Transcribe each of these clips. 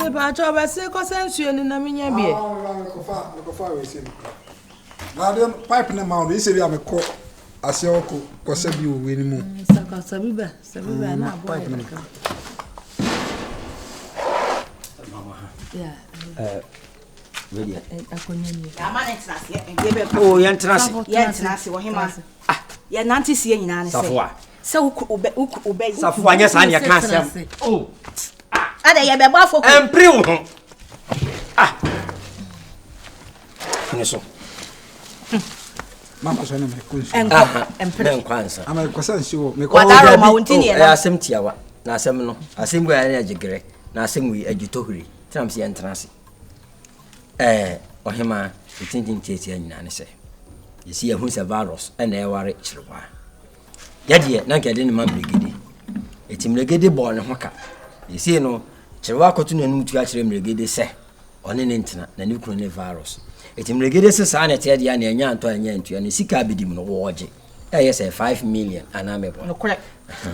Mepaakyɛ ɔbɛse kɔsɛ nsuo no na menya bi. Ah, mekɔfa wei sɛ mekura. Na adeɛ pipe ne ma wo no, ɛsɛ bi a mekɔ aseɛ hɔ kɔ kɔsɛ bi wɔ wei no mu. Sɛ bi ba, sɛ bi ba na aboa yɛ kakra. Yeah. Oh, yɛntena ase. Yɛntena ase wɔ hema. Ah, yɛnante sie nyinaa ne sɛ. Sɛ wobɛ. Safoa nyɛ saa ne yɛka asɛm. Oh. Ada yɛbɛbɔ afɔ. Ɛmpere wo ho. Ah. Ne so. Mama sɛ ne mekɔ nsuo. Ɛnkɔ. Ɛmpere. Mɛnkɔ ansa. Ama mekɔ sɛ nsuo wɔ. Mekɔ. Wadara ma wo nti ne yɛnam. Ɛyɛ asɛm tiawa. Na asɛm no, asɛm bi a ɛyɛ agyegerɛ. Na asɛm wei agyetɔhuri. Tenam sɛ yɛntena ase. Ɛɛ, ɔhemaa, ne tenten tiatia nyinaa ne sɛ, yɛsi yɛhu sɛ virus na ɛware kyerewaa. Yɛdeɛ, na nka yɛde ne ma mmerɛgede. Eti mmerɛgede bɔɔ ne ho ka. Yɛsei no, kyerewaa kɔto n'anim tu akyerɛ mmerɛgede sɛ ɔne ne ntena, na ne kunu ne virus. Eti mmerɛgede se saa na ɛteɛ deɛ a, nea ɛnyɛ antɔ a ɛnyɛ antua no, sika abɛdi mu no, wɔɔgye. Ɛyɛ sɛ 5 million anaa meboa. Nokorɛ.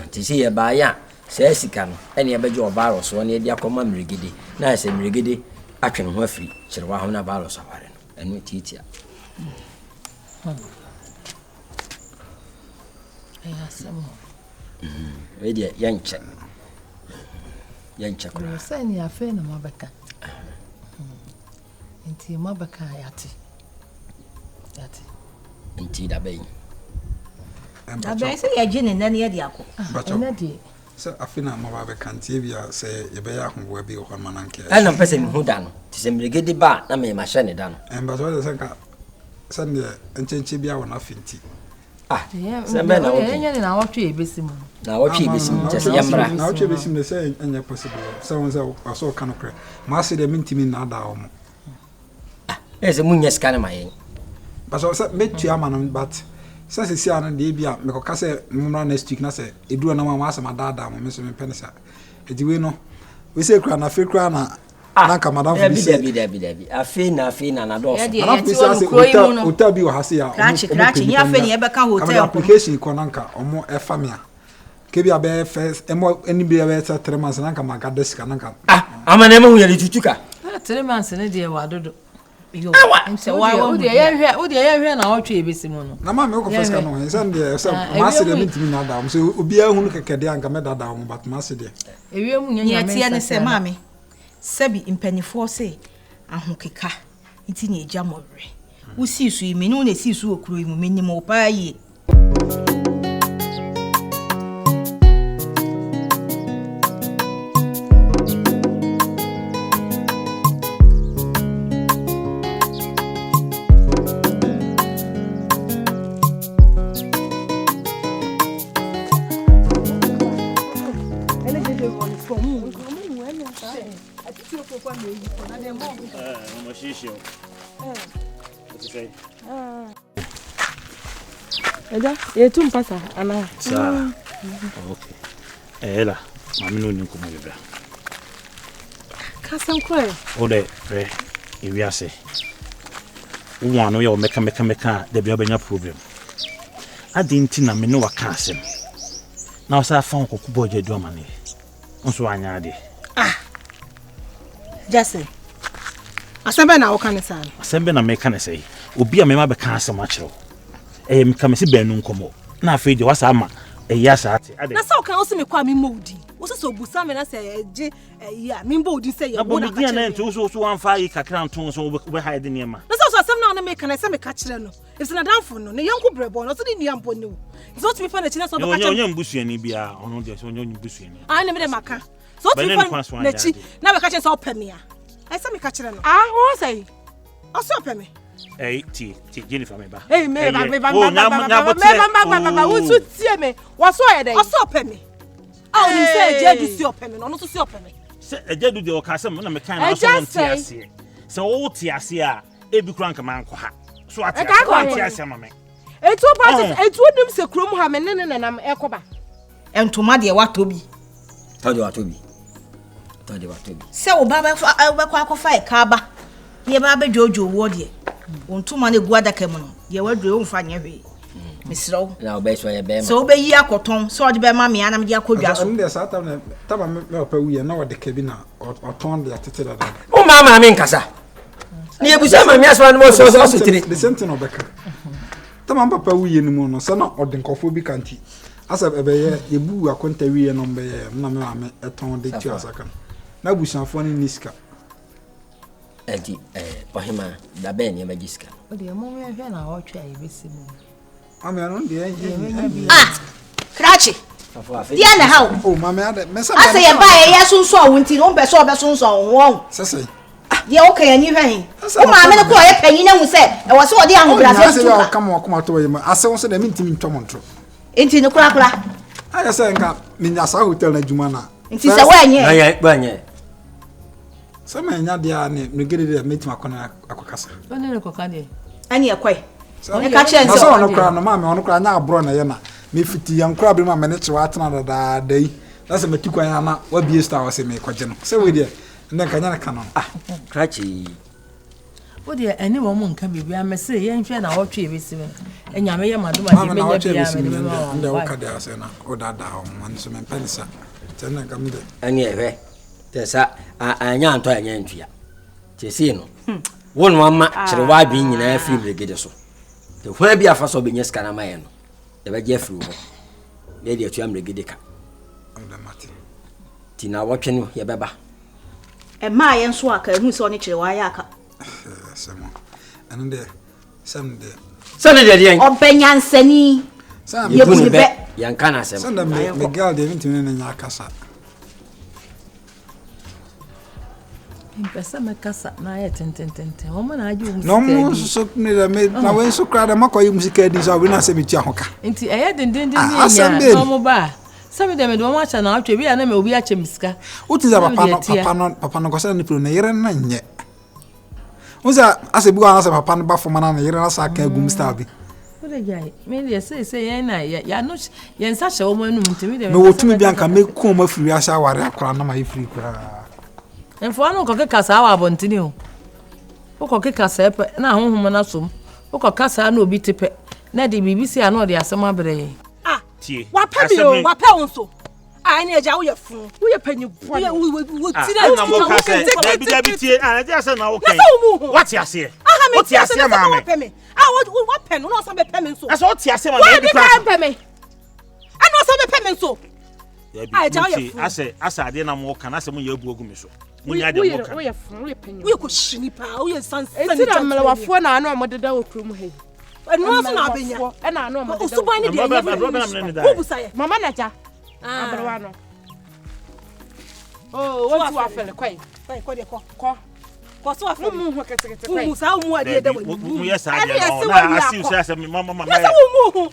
Nti sɛ yɛbaeɛ a, saa sika no ɛne yɛbɛgye wɔ virus hɔ na yɛde akɔma mmerɛgede. Na ayɛ sɛ mmerɛgede atwe ne ho afiri kyerewa ho na virus aware no. Ɛno tiatia. Ɛyɛ asɛm o. Wei deɛ yɛnkyɛ. Yɛnkyɛ koraa. Sɛ ne afei na moabɛka. Nti moabɛka a yɛate. Yɛate. Nti da bɛn? Da bɛn sɛ yɛgye ne nnɛ ne yɛde akɔ. Ɛnɛ deɛ. Sɛ afe na moaba abɛka nti ebia sɛ yɛbɛyɛ ahoboa bi wɔ hɔ ma no anka. Ɛna mpɛ sɛ mehu da no. Nti sɛ mmerɛgede ba a na memahyɛ ne da no. Mpakyɛ wode sɛ nka sɛdeɛ nkyɛnkyɛn bi awɔ n'afe nti. Ah, sɛ bɛn na wodwen? Ɛnyɛ ne naawɔtwe a ɛbɛsi mu. Naawɔtwe a ɛbɛsi mu kyɛ sɛ yɛmmra. Naawɔtwe a ɛbɛsi mu sɛ ɛnyɛ possible sɛ wɔn sɛ ɔsɛ ɔka nokorɛ. M'ase deɛ mentumi nnaadaa wɔn. Ah, ɛyɛ sɛ munya sika no ma yɛn. Pastor sɛ mɛtua ama no but sɛ sisi ano deɛ ebi a mekɔka sɛ mommra next week na sɛ ɛduru na mo asɛm adaadaa mo me nso mempɛ ne saa. Ɛti wei no wei sɛ kura na afei kura na Ah, na nka madamfo bi dabi sɛ dabi dabi dabi afei na afei na na dɔɔso. Yɛdeɛ madamfo bi yɛte sɛ wɔ asɛ no kuro yi mu hotel no. hotel bi wɔ ha se a ɔmo Krakye ɔmo pɛ krakye nyɛ nipa afei ne nya yɛbɛka ka mede hotel nkɔmmɔ. application kɔ na nka ɔmo ɛfa me a kebi abɛyɛ first ɛmɔ ɛni bi ɛbɛyɛ sɛ 3 months na nka ma gada sika na nka. Ah, ama na ɛma hu yɛde tutu ka. 3 months ne deɛ wɔ adodo. Yo, Awa! Nti sɛ wa wa wodeɛ yɛnhwɛ wodeɛ yɛnhwɛ naawɔtwe a ɛbɛsi mu no. Na maa mi kɔfɛ sika no hɛn sɛ deɛ sɛ Ah, maa se ewiem deɛ yi- mi ntumi naadaa wɔn sɛ obiara hunu kɛkɛ deɛ anka mɛ daadaa wɔn but maa se deɛ. Ewiem nyɛ Nea nyame ɛteɛ ne sɛ nsakyera. maame sɛbi mpanimfoɔ se ahokeka nti na ɛgya mmɔwerɛ. Wosii so yi, me ne wo na ɛsii so wɔ kuro yi mu, menim wo paa yie. Agya, yɛtu mpasa anaa? Saa. Okay. Ɛyɛ la, maame ne onni nkɔmmɔ bi bra. Ka asɛm korɔ ɛ. Wo dɛ hwɛ ewiase. Wo wɔn ano yɛ wo mɛka mɛka mɛka a dabi wobɛnya problem. Adɛn nti na me ne waka asɛm na wo sɛ afa wo kɔkɔ bɔ agya du amaneɛ nso anyɛ adeɛ. Ah! Jesse, asɛm bɛn na woka ne saa no? Asɛm bɛn na meka ne sɛ obi a mema bɛka asɛm akyerɛ wo. Ɛyɛ meka me se baanu nkɔmmɔ na afei deɛ wasa ama ɛyɛ asa ate. Adɛn? Na sɛ woka wo sɛ mekɔ a memmɔ wo din. Wo sɛ sɛ obusa me na sɛ ɛgye ɛyi a membɔ wo din sɛ Na yɛ wo bɔ na me ka din kyerɛ anaa me. nti wo so so wamfa ayi kakra nto wo so wobɛha yɛde nneɛma. Na sɛ wo sɛ asɛm no a na meka no ɛsɛ meka kyerɛ no. Ɛfisɛ n'adamfo no, ne yɔnko brɛbɔ no, ɔsɛ ne nua mpo ne wo. Nti sɛ wotumi fa n'akyi na sɛ wobɛka kyerɛ Ɔnyɛ mbusuani biara ɔno deɛ sɛ ɔnyɛ mbusuani. Ah, ne mede maka. Sɛ wotumi Bɛne ne kwan fa so anyɛ n'akyi ade. na bɛka kyerɛ sɛ ɔpɛ me a, ɛsɛ meka kyerɛ no. Ah, wo sɛ? Ɔsɛ ɔpɛ me. Ɛyi tie tie Jennifer me ba. Ei, me ba Ɛyɛ. me ba Oh, me ba nya- me nya ba abotrɛ. me ba me ba wo nso tie me. Wɔ so ɔyɛ dɛn? Ɔsɛ ɔpɛ me. A onim sɛ agya adu si ɔpɛ me no, ɔno nso si ɔpɛ me. Sɛ agya du deɛ ɔka asɛm na meka na Agya ɔsɛ ɔnte sɛe. aseɛ. Sɛ wote aseɛ a ebi kora nka mankɔ ha. So ate Ɛka aseɛ akɔ wante he? aseɛ ama me. Etu pa Oh. kyɛ etu nim sɛ kurom ha me ne ne nenam ɛkɔba. Ntoma deɛ watɔ bi. Tɔ de watɔ bi. Tɔ de watɔ bi. Sɛ wo ba bɛfa wobɛkɔ akɔfa ɛka aba na yɛbɛ abɛdwoodwoo woɔ deɛ, wo ntoma no ɛgu adaka mu no, deɛ waduro womfa nyɛ hwee. Mesrɛ wo. Na ɔbɛyɛ sɛ ɔyɛ bɛrima. Sɛ wobɛyi akɔtɔn, sɛ ɔde bɛma me a na mede akɔ dwa so. Ɛno deɛ saa tam na tam a me papa wuiɛ na ɔde ka bi na ɔtɔn de atete dada. Wo maa maame nkasa. Ne yɛbusa maame asɛm no ɔsɔ ɔsɔ ɔsɔ tiri. The same thing ɔbɛka. Tam a me papa wuiɛ no mu no sɛ na ɔde nkurɔfoɔ bi ka nti asɛ ɛbɛyɛ yɛbu akonta wieɛ na ɔmbɛyɛ na me maame ɛtɔn de tua saka no. Na abusuafoɔ no nni sika. Ɛnti ɔhemaa da bɛn na yɛbɛgye sika no? Wodeɛ mommɛhwɛ na ɔtwe a yɛbɛsi mu. Mami ɛno deɛ ɛnyɛ. Ah! Krakye! Deɛ na ɛha wo? Oh mami adɛ mɛsɛ. Asɛ yɛ ba yɛ yɛ sonsɔn wo nti no wompɛ sɛ ɔbɛsonsɔn wo ho ɔho. Sɛsɛ. Deɛ woka yɛn ani hwɛ he. Wo maame no kɔ ɔyɛ panyin ahu sɛ ɛwɔ sɛ ɔde ahobrɛaseɛ tutu ka. Ɔka ma wakoma to yɛ mu asɛ wo sɛ deɛ mentumi ntwa mo ntoro. Nti no korakora. Ayɛ sɛ nka menya saa hotel no adwuma no a. Nti sɛ woanyɛ. Woanyɛ. Sɛ manya deɛ a ne megede deɛ mɛtumi akɔ no akɔkasa. Wone ne kɔka deɛ. Ɛne ɛkɔe. Ɛka kyerɛ sɛ ɔno koraa no maame ɔno koraa nyɛ aborɔ na ɛyɛ na mefiti yɛn koraa bere mu a mene kyewa atena dadaada yi na sɛ matu kwan ana wabie star wɔ sɛ mekɔgye no sɛ wei deɛ ndɛ nka nyɛ ne ka no. Ah, krakye yi. Wo deɛ ɛne wɔn nka biribiara mese yɛnhwɛ na wɔtwe ebesi mu nyame yɛ madom a deɛ menya biara mede bɛma wɔn. Ndɛ woka deɛ asɛ na wodaadaa wɔn ma nso mempɛ ne sa kyɛ na nka mede. Ɛne ɛhwɛ Te sa anyɛ antɔ anyɛ antua. Seesei no, wo na wama kyerɛ w'adwene nyinaa firi mmerɛgede so. Te hwan bi afa sɛ ɔbɛnya sika no ama yɛn no, yɛbɛgye afiri wo hɔ na yɛde atua mmerɛgede ka. Nti na wɔtwe no yɛbɛba. Ɛmaa yɛn nso aka, ehu sɛ ɔne kyerɛ wayɛ aka. Sɛm ɛno deɛ sɛm deɛ. Sɛ ne deɛ deɛn. Ɔbɛ nyansani. Yɛbu ne bɛ. Yɛnka n'asɛm. Sɛ ndɛ me girl deɛ mentumi ne ne nyɛ akasa. Mpɛ sɛ mɛkasa na ayɛ tentententen. Wɔn na agye wɔn sika di. Na wɔn nso so ne dɛ me na wɔn nso koraa dɛ makɔ yi mu sika di so a wɔn na sɛ metua ho ka. Nti ɛyɛ dendenden ne enya na wɔn ba a sɛ me deɛ mede wɔn akyɛ na atwa bi a na obi akyɛ me sika. Wotu sɛ papa no papa no papa no kɔsɛ ne piro ne yere no nyɛ. Wo sɛ asɛ bi wɔ anasɛ papa no ba fam na ne yere no asa aka agum style bi. Wode gyae me deɛ seesei yɛn na yɛano yɛn nsa hyɛ wɔn anum nti me deɛ. Mewɔ tumi bi anka mɛku wɔn afiri wiase aware akora na mayɛ firi koraa. Mfoa no kɔkeka saa wɔ abɔntene o. Wokɔkeka saa pɛ na ahonhom no asom. Wokɔka saa na obi te pɛ na ɛde biribi si a na ɔde asɛm abrɛ yɛn. Ah, Tie. Wapɛ mi o, wapɛ wo nso. Ah, ɛne agya woyɛ funu. Woyɛ panyin bɔne. Woyɛ wo wo ah, ti na ɛna mo ka sɛ dabi dabi tie ah ɛdi asɛ na wo kɛn. Na sɛ wo mu ho. Wate aseɛ. Aha mi Wote ti ase aseɛ na sɛ maame. wapɛ me. Ah, wo wapɛ no na ɔsan bɛpɛ me nso. Na sɛ wote aseɛ maame Wɔn ebi bi kura. ka pɛ me. Ɛna ɔsan bɛpɛ me nso. Dabi Ah, agya mo woyɛ tie funu. asɛ asɛ adeɛ na mo ka na asɛ mo yɛ abu agu mi so. Mo nya deɛ mo ka. Woyɛ funu, woyɛ panyin. Woyɛ kɔhyini paa, woyɛ sansani. Enti na mmerɛwafoɔ na ano a wɔdeda wɔ kurom ha yi. Ɛno nso na abɛnya. Ɛna ano a wɔdeda wɔ Osuban ne deɛ Ɛmmerɛ ɛnyɛ bɛn na mene ne daeɛ? Wobusa yɛ. Mama na gya. Aberewa no. Oh, wɔn ti wafɛle kɔe. Kɔe kɔ deɛ kɔ. Kɔ. Kɔ so afɛle. Mu ho ketekete kɔe. Mu saa mu adeɛ da wɔ Dabi mu. mo yɛ saa Ɛne deɛ yɛse no na wɔawie asiw akɔ. sɛ asɛ mi mama mama Na sɛ yɛ. wo mu ho.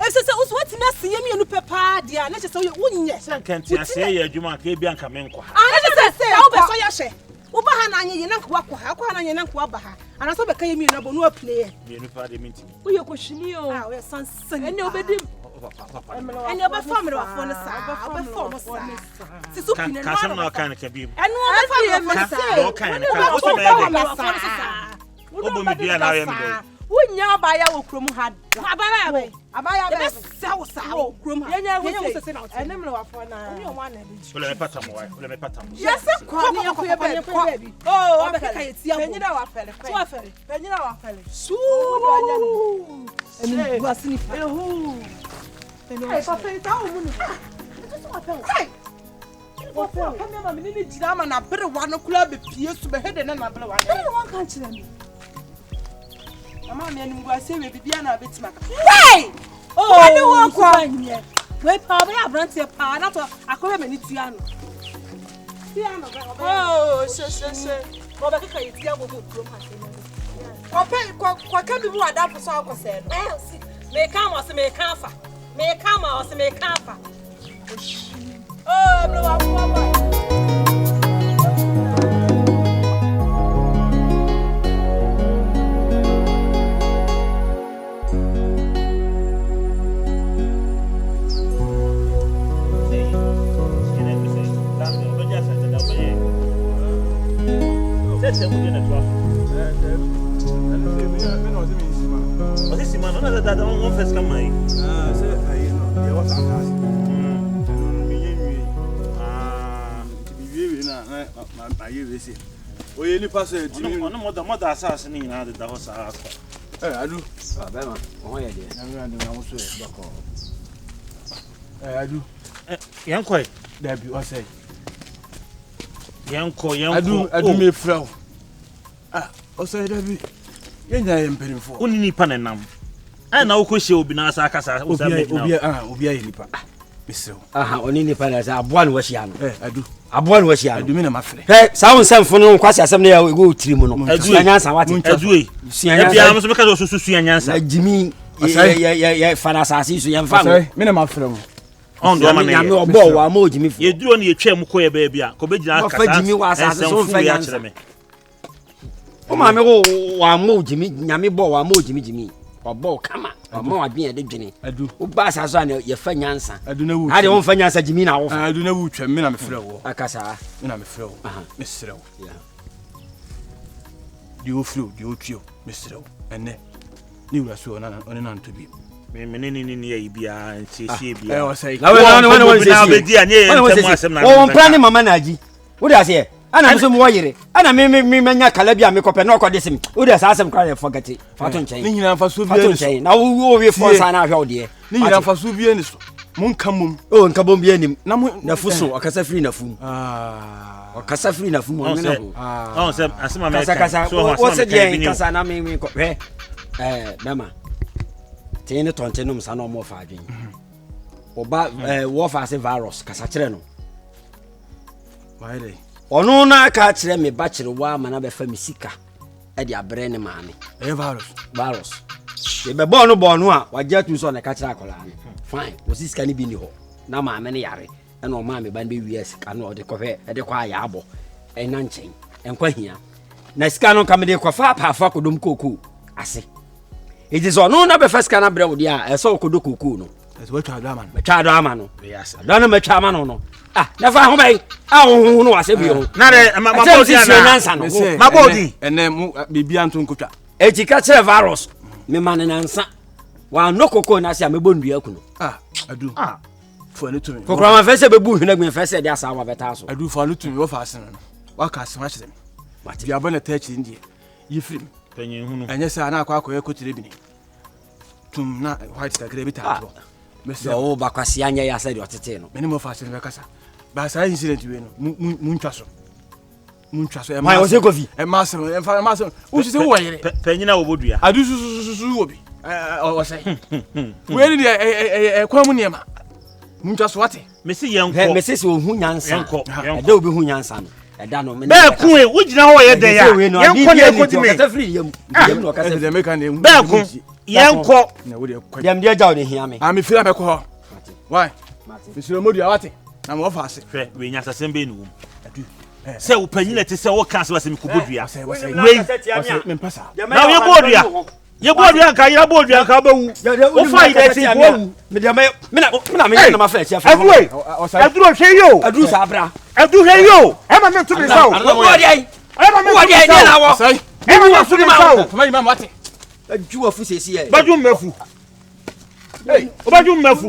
Ɛsɛ sɛ wo so watumi ase yɛ mmienu pɛ paa deɛ a na kyerɛ sɛ woyɛ wonyɛ. Sɛ nka nteaseɛ yɛ adwuma anka ebi anka menkɔ ha. Ah, na kyerɛ sɛ sɛ wobɛsɔ yɛ ahyɛ. Woba ha na anyɛ yie na nka woakɔ ha. Wokɔ ha na anyɛ na nka woaba ha. Anaasɛ wobɛka yɛ mmienu abɔ na woapile yɛ. Mmienu paa deɛ mentumi. Woyɛ kɔhyini o. Ah, woyɛ sansani Ɛne obɛdi Ɛne ɔbɛfa mmerewafoɔ no saa. Ɔbɛfa ɔmo saa. Si so Ka pii na ka ɛno asɛm ara na na ɔka no ka bi mu. Ɛno ɔbɛfa mmerewafoɔ no Ka saa. deɛ ɔka no ka. Wosɛ mɛyɛ dɛ. Mmerewafoɔ no so saa. Wobɔ me dua na woyɛ me dɛ. Wonya abaayewa wɔ kurom ha da. Abaayewa bɛn? Abaayewa bɛn? Yɛbɛsɛ wo saa wɔ kurom ha. Yɛnyɛ Yɛnyɛ wo wo sɛ sɛ na wote. ɛne mmerewafoɔ na. Ɔne ɔmo ana ɛbɛgye. Wole mɛpata mo wae. Wole mɛpata mo. Yɛsɛ kɔ ne yɛkɔ yɛ baabi kɔ. Oh, ɔbɛkeka yɛ ti abɔ. Panyin a wafɛle kɔ. So afɛre. Panyin a wafɛle. Suu. Ɛnu gu ase nipa. Ehu. Ɛy, papa yi saa wɔ mu no. Ɛtu so wapɛ wo. Kai! Wɔfo apɛ me ama me ne ne gyina ama n'aberewa no koraa bɛpie so bɛhwɛ de na n'aberewa no. Ɛna wɔn ka kyerɛ me. Mama me anim gu ase wie biribiara na wabɛtumi aka. Wei! Oh, Wɔne wɔn kɔ. Wei paa ɔbɛyɛ aberanteɛ paa na to akɔhwɛ m'ani tua no. Tua no bɛ ɔbɛyɛ. Oh, hye hye hye. Ɔbɛkeka yɛ ti abɔ mu kurom ha. Kɔpɛ kɔ kɔka bi mu adamfo so akɔsɛɛ no. Ɛɛ si meka ama ɔse meka afa. Meka ama ɔse meka afa. Oh, mmerewafoɔ bɔ. Ɔsi sima no na dada wɔn fɛ sika maa yi. Sɛ ayi no deɛ wɔ saa ataase ɛno no menyɛ nwie nti mewie wie no a na mayɛ wie se ɔyɛ nipa sɛ ɛtumi ɔne mɔda mɔda asase no nyinaa deda hɔ saa kwa. Adu bɛma ɔho yɛ deɛ nyame adom na wo so yɛ bɔkɔɔ adu yɛnkɔe dabi ɔsɛe yɛnkɔ yɛnkɔ adu adu mefrɛ wo Ah, ɔsɛe dabi. Yɛn nyinaa yɛ mpanimfoɔ. Wo ne nipa na nam. Ɛna na wokɔ hyia obi na asa akasa. Obi obi ah obi ayɛ nipa. Ah, mesrɛ wo. Aha, ɔne nipa na sɛ aboa na wahyia no. Eh, adu. Aboa na wahyia no. Adu mi na mafrɛ. Hɛ, saa wo nsɛmfo no nkwasi asɛm no yɛ ɛwɔ tiri mu no. Sua nyansa wate. Adu yi. Sua nyansa. Ebia mo nso meka sɛ ɔsoso sua nyansa. Na gyimi yɛ yɛ yɛ yɛ fa na asase so yɛmfa ho. Ɔsɛe, mi na mafrɛ mo. Ɔn do ama ne yɛ. Nyame ɔbɔ wɔ ama ogyimi fo. Yɛduro ne yɛtwa mu kɔ yɛ baabi a kɔbɛgyina akasa nsɛmfo yɛ akyerɛ me. Wo maame wo wamma wo gyimi nyame bɔ wamma wo gyimi gyimi ɔbɔ wo kama ɔma wo adwene yɛde dwene woba asase so a na yɛfa nyansa ade womfa nyansa gyimi na wofa adu na wotwa me na mefrɛ wo akasa me na mefrɛ wo mesrɛ wo deɛ ɔfiri wo deɛ ɔtue wo mesrɛ wo ɛnɛ ne wura so ɔne nanto bi me ne ne ne ayi biara nsiesie biara wɔn mpra ne mama na agyi wode aseɛ ɛna me so mewɔ yere ɛna me me me manya kala bi a mekɔpɛ na ɔkɔde se me wode saa asɛm koraa yɛ fɔgɛte fa to nkyɛn ne nyinaa mfasoɔ fa to nkyɛn na wo wo fɔ nsa na ahwɛ wo deɛ ne nyinaa mfasoɔ bi ani so mo nka mom o nka bom bi anim na mo nafu so ɔkasa firi nafu mu ɔkasa firi nafu mu ɔnwene ho ɔn sɛ asɛm a mɛka kasa kasa wo sɛ deɛ kasa na me me kɔ hwɛ ɛɛ bɛma tee ne tɔnte nom sa na ɔmo ɔfa adwene ɔba ɛɛ wɔfa ase virus kasa kyerɛ no Ɔno na aka akyerɛ me ba kyerewa ama no abɛfa me sika de abrɛ ne maame. Ɛyɛ virus. Virus. Yɛbɛbɔɔ no bɔɔ no a wagye atum sɛ ɔna ɛka kyerɛ akwadaa no. Fine, wɔsi sika no bi ni hɔ. Na maame no yare ɛna ɔmaa me ba no bɛwia sika no ɔde kɔhwɛ ɛde kɔ ayɛ abɔ ɛna nkyɛn ɛnkwa hia. Na sika no nka mede kɔfa apaafo akɔdom kookoo ase. Enti sɛ ɔno na bɛfa sika no abrɛ wo deɛ a ɛsɛ ɔkɔdɔ kookoo no. Ɛsɛ watwa adɔ ama no. Matwa adɔ ama no. Adɔ no matwa ama no no. Ah, na fa ho bɛyi. A wo ho no wasɛ bi ho. Na de ma ma bɔ di ana. Nyansa no. Ma bɔ di. Ɛnɛ mu biribi anto nkotwa. Eti ka kyerɛ virus. Me ma ne nansa. Wa no koko na se a mebɔ ndua kunu. Ah, adu. Ah. Fo ne tumi. Kokora ma fɛ sɛ bɛbu hwene gbin fɛ sɛ de asa wa bɛtaa so. Adu fa no tumi wɔ fa asene no. Wa ka asɛm akyerɛ me. Mate. Bi abɔ na ta akyiri ndiɛ. Yi firi mu. Panyin hunu. Ɛnyɛ saa na akɔ akɔyɛ kotire bini. Tum na white kakra bi taa toɔ. Mesɛ ɔwɔ ba kwasi anyɛ ya sɛ deɛ ɔtetee no. Mene mo fa asɛm bɛkasa. Ba saa incident wei no mu ntwa so. Mu ntwa so. Ɛma asɛm kofi. Ɛma asɛm ɛmfa ɛma asɛm. Wosi sɛ wowɔ yere. Panyin a wɔbɔ dua. Adu susususu wɔ bi. Ɔsɛ. Wei ne deɛ ɛyɛ ɛkwan mu nneɛma. Mu ntwa so wate. Mesi yɛn kɔ. Mesi sɛ ohun nyansa. Ɛdɛ obi hu nyansa no. Ɛda no. Bɛɛ kun e wogyina hɔ yɛ dɛ ya. Yɛn kɔ na yɛn kɔ di mi. Ɔkasa firi yam. Yam na ɔkasa firi. Bɛɛ kun yɛn kɔ. Deɛ mede agya wo ne hia me. Ah, mefiri abɛkɔ hɔ. Why? Mesrɛ mo dua wate. Na mewɔ fa ase. Hwɛ, wei nyansasɛm bɛyi ne wom. Sɛ wo panyin na ɛte sɛ woka asɛm asɛ mekɔbɔ dua. Wei. Na yɛbɔ dua. Yɛ bɔ dua nka yɛ bɔ dua nka bɛwu. Wofa yi dɛ ti nka wawu. Aduro aduro hwɛ yi o. Aduro saa bra. Aduro hwɛ yi o. Ɛma mi ntu mi nsa o. Ɛma mi ntu mi nsa o. Ɛma mi ntu mi nsa o. Bɛju afu sɛsi yɛ. Bɛju mmafu. Wobɛju mmafu.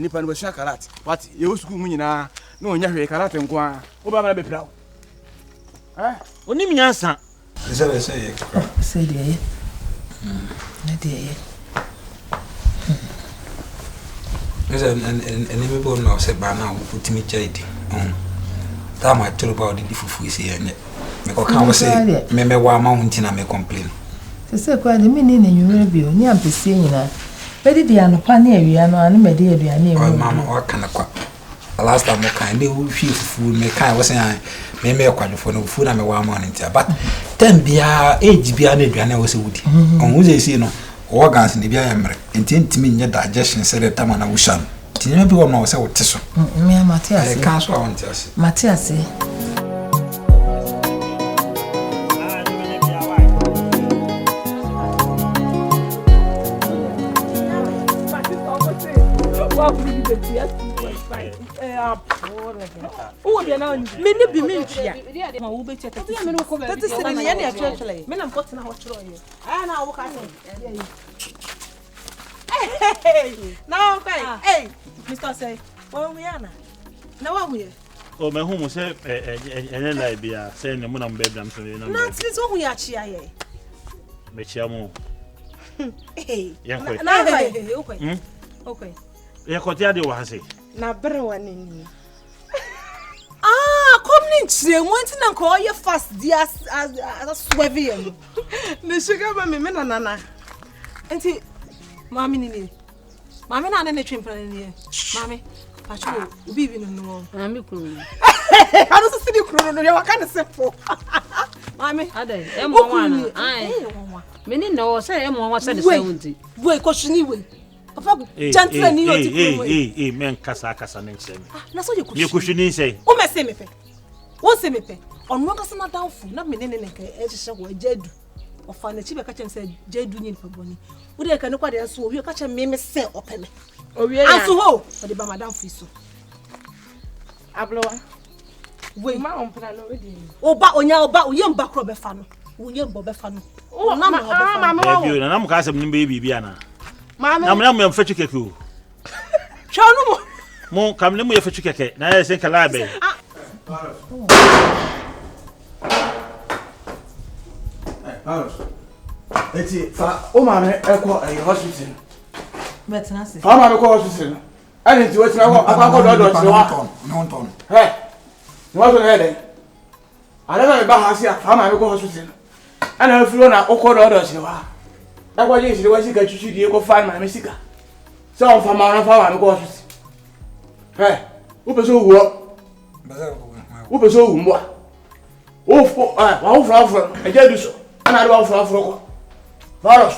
Nipa no bɛsua karate. Wate yɛwɔ sukuu mu nyinaa na ɔnyɛ hwee karate nko ara. Wobɛma no bɛpira wo. Onim nyansa. Sɛ bɛ sɛ yɛ kakra. Sɛ deɛ yɛ. Ne deɛ yɛ. Ne sɛ nneɛma bi wɔ no a sɛ baa no a wotumi gyae di. Time a toro ba wode di fufuo si yɛ nyɛ. Mekɔka wo sɛ memɛwɔ ama wo nti na me complain. Sɛ sɛ koraa deɛ menni n'anwummerɛ bio ne ampesie nyinaa. Mɛdidi anɔpa ne awia no a ne madi aduane a ɛmu. Mama waka no kwa. Last time mo kan de wo hwie fufuo me kan wo sɛ an me me kwadwofo no fufuo na me wa ama no ntia but time biara age biara na aduane a wo sɛ wodi ɔho sɛ esi no organs na bi ayɛ mmerɛ nti ntumi nyɛ digestion sɛ de tama na wosua no nti nneɛma bi wɔ no a wɔ sɛ wote so Me mate ase. Ɛka so a wonte ase. Mate ase. Mene bi mentua. Tete sene ne yɛne ɛtwerɛtwerɛ. Me na mekɔtena hɔ twerɛeɛ. Na wɔn kɔ yi. Mr. Osei, wɔn hu yɛ ana? Na wɔn hu yɛ. O mɛ hu mo sɛ ɛnyɛ lie bia sɛ ne mo na mo bɛ bia mo sɛ na. Na tiri sɛ hu yɛ akyia yɛ. Mɛ kyia mo. Yɛn kɔ. Na kɔ yi. Okɔ yi. Yɛ kɔ te ade wɔ ha se. Na bere wa ne ni. Ah, kɔm ne nkyerɛmu nti na nka ɔyɛ fast di as as aswɛve yɛ no. Ne sugar mami me na nana. Nti maame ni nie. Maame na ne ne twe mpena ni nie. Maame, pacho obi bi no no. Maame kunu. Ano so sidi kunu no yɛ waka ne simple. Maame. Adai, e mo wa na. Ai. Me ni na o sɛ e mo wa sɛ de sɛ wonti. Wei kɔhwini wei. Papa gentile ni ɔti kuro mu yi. Ee ee mɛ nkasa akasa ne nkyerɛ mi. Ah na so yɛ kusu. Yɛ kusu ni nsɛn. O mɛ se mi pɛ. O se mi pɛ. Ɔno ankasa na danfo na me ne ne nka ɛhyehyɛ hɔ agya adu. Ɔfa n'akyi bɛka kyerɛ me sɛ agya adu nyɛ nipa bɔne. Wo deɛ ka ne kɔ adeɛ nso owie ɔka kyerɛ me me sɛ ɔpɛ me. Owie ya. Anso hɔ ɔde ba madamfo yi so. Ablowa. Wei. Ma ɔmpena no odi. Oba onya oba oyɛ mba korɔ bɛfa no. Woyɛ mba ɔbɛfa no. Ɔnam na ɔbɛfa no. Dabi o, na na mo ka asɛm no bɛyɛ biribi anaa? Na mo na mo yɛ mfɛtwi kɛkɛ o. Hwɛ ɔno mo. Mo kam ne mo yɛ fɛtwi kɛkɛ na yɛ sɛ nkala abɛn. Paros. Eti fa o maame ɛkɔ ɛyɛ hospital. Bɛtena ase. Fa o maame kɔ hospital no. Ɛne nti wɔtena hɔ akɔ akɔ dɔdɔ kyerɛ wa. Hɛ. Ne wa so na yɛ dɛ. Ada na meba ha se a fa maame kɔ hospital no. Ɛna afiri hɔ na wokɔ dɔɔdɔ hyerewa. Ɛkɔgye hyerewa sika twitwi die kɔfa ne maame sika. Sɛ ɔmfa ma ɔno fa maame kɔ hospital. Hɛ, wopɛ sɛ owu hɔ. Wopɛ sɛ owu mmoa. Wofo ɛ wawoforo aforo no ɛgya du so. Ɛna ade wawoforo aforo kɔ. Virus.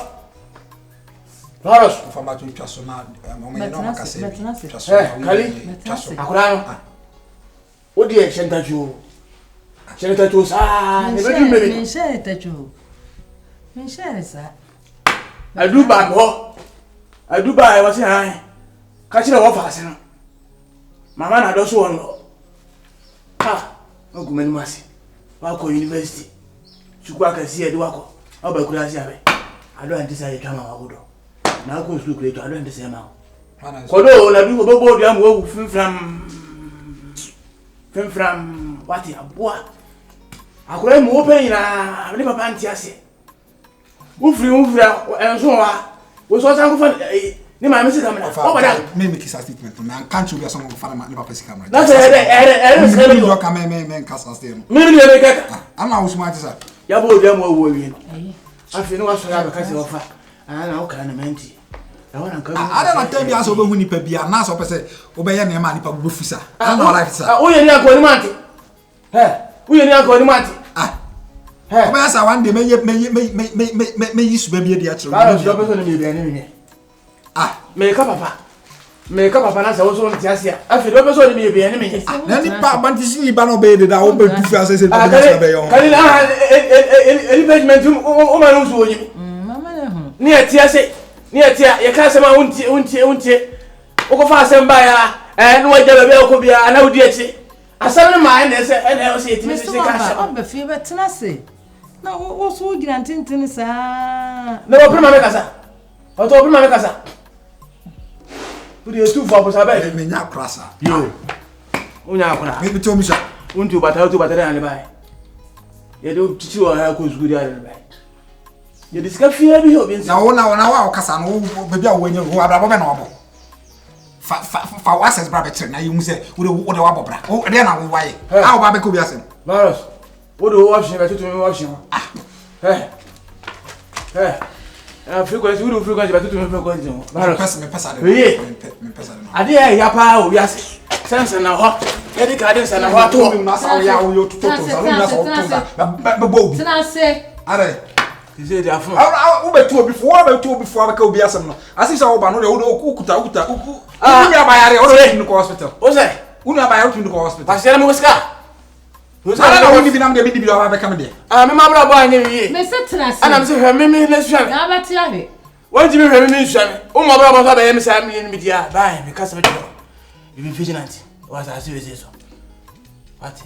Virus. Fa ba to twa so na ɔmo yɛ na ɔmo kasa bi. Twa so. Ɛ kali akora no. Wo deɛ hyɛ ntatuo. Hyɛ ntatuo saa. Na ɛbɛduru mmerɛ bi. Menhyɛ ntatuo. Menhyɛ ne saa. Adu baa me hɔ. Adu baa ɛwɔ se han. Ka kyerɛ wɔ faase no. Mama na adɔ so wɔn hɔ. Ha, wagu m'anim ase. Wakɔ university. Sukuu akɛseɛ de wakɔ. Ɔba kura ase abɛ. Adɔ ante sɛ yɛtwa ma wagodɔ. Na akɔ sukuu kura etwa adɔ ante sɛ ma wo. Kɔdɔ o na bi wɔbɛbɔ odua ma wawu fimfram. Fimfram wate aboa. Akora yi mu wopɛ nyinaa ne papa nte aseɛ. Wofiri wo firi a ɛnso wɔ ha. Wo nso ɔsan kɔfa ne maame sika mena. Wɔbɔ da. Me me kisa statement no na nka nkyerɛ obi asɛm ɔfa ne papa sika mena. Na sɛ ɛdɛ ɛdɛ ɛdɛ sika bi. Me ka me me me nka saa statement no. Me me me kaka. Ana wo suma te sa. Yabɔ odua mu awu awie no. Afei ne wasɔre abɛka sɛ ɔfa. Ah na wokaa na manti. Ɛhɔ na nka. Ada na tɛm bi asɛ wobɛhu nipa bi a na sɛ wopɛ sɛ wobɛyɛ nneɛma a nipa bɛfu sa. Ana na life sa. Woyɛ ni anka onim ante. Hɛ, woyɛ ni anka onim ante. Ah. Hɛ. Wobɛyɛ sa one day mɛyɛ mɛyɛ mɛyɛ mɛyi suba bi adi akyerɛ wo. Báwo sɛ wopɛ sɛ ɔne mi bɛn ne mi. Ah. Meka papa. Meka papa na sɛ wo so nte ase a. Afei de wopɛ sɛ ɔne mi bɛn ne mi. Ah, na nipa abantisi ni ba na ɔbɛyɛ deda wobɛdu fi ase sɛ nipa bi na bɛyɛ ho. Kali na ah nipa adwuma nti wo ma no nso wɔ nyimi. Ne yɛ te ase ne yɛ te a yɛka asɛm a wontie wontie wontie. Wokɔfa asɛm baeɛ a ɛɛ na wagya baabi a wokɔ biara na wodi akyi. Asɛm no maa ɛna ɛsɛ ɛna ɛwɔ sɛ yɛtumi sisi ka asɛm. Ɔba fie bɛtena ase na wo so wogyina ntenten saa. Na wɔpere ma me kasa. Ɔtɔ wɔpere ma me kasa. Wode etu fo abosa bɛɛ. Menya akora saa. Yo. Wonya akora. Me te omi sa. Wontu bata wotu bata dɛn ade bae. Yɛde wo kyikyi wɔ ha kɔ sukuu de ade bae. Yɛde sika fia bi obi nsa. Na wo na wo na wo a wokasa no wo baabi a woanya wo abrabɔ bɛ na wabɔ. Fa fa fa wo access bra bɛkyerɛ na yɛhu sɛ wode wode wabɔ bra. Wo deɛ na wo wayɛ. A wo ba bɛka obi asɛm. Virus. Wode wo option bɛtoto me option ho. Ah. Hɛ. Hɛ. Ah, frequency wode wo frequency bɛtoto me frequency ho. Virus. Mempɛ sa de. Weye. Mempɛ sa de. Ade a ɛya paa wɔ wiase. Sɛ nsɛnna hɔ. Yɛde ka ade nsɛnna hɔ ato hɔ. Na sa wo ya wo yo toto nsa. Wo na sa wo to nsa. Bɛbɔ obi. Tena ase. Are. Sisi de afo. Wobɛtu obi fo. Wobɛtu obi fo abɛka obi asɛm no. Asi sɛ woba no de wode wokuta wokuta. Wo nua bayare wode wotumi kɔ hospital. Wo sɛ. Wo nua bayare wotumi kɔ hospital. Pasɛ na mo sika. Ara na wonni bi nam deɛ menni bi ɔba bɛka me deɛ. Ah, me ma bra bɔ anyɛ me yie. Me se tena ase. Ana me se hwɛ me me na sua me. Na abɛte ahwe. Wɔntumi hwɛ me me nsua me. Wo ma bra bɔ so abɛyɛ me saa me me di a. Bye, me kasa bɛtwerɛ. You be vigilant. Wɔ asase wɔ ese so. Wate.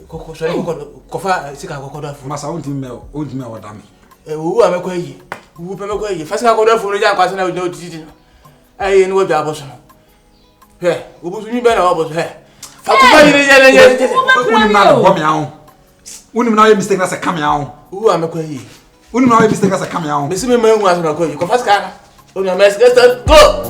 Kɔkɔ sɔre kɔkɔ kɔfa sika kɔkɔ do afo. Masa wontumi mɛ wontumi mɛ wɔda me. Owu a mɛkɔ ayi. Wu pɛ mɛkɔ ayie. Fa sika kɔdɔ afuom no gya nkwasɛ na wogyina wotititi no. Ayie no wadwa abɔ so no. Hwɛ, wobu so nwi bɛn na wabɔ so hwɛ. Fa kɔfa yere yɛ ne yɛ. Wonim na bɔ me aho. Wonim na woyɛ mistake na sɛ ka me aho. Wu a mɛkɔ ayie. Wonim na woyɛ mistake na sɛ ka me aho. Mesi me ma ehu asɛm na kɔ ayie. Kɔfa sika no. Onua mɛsi go.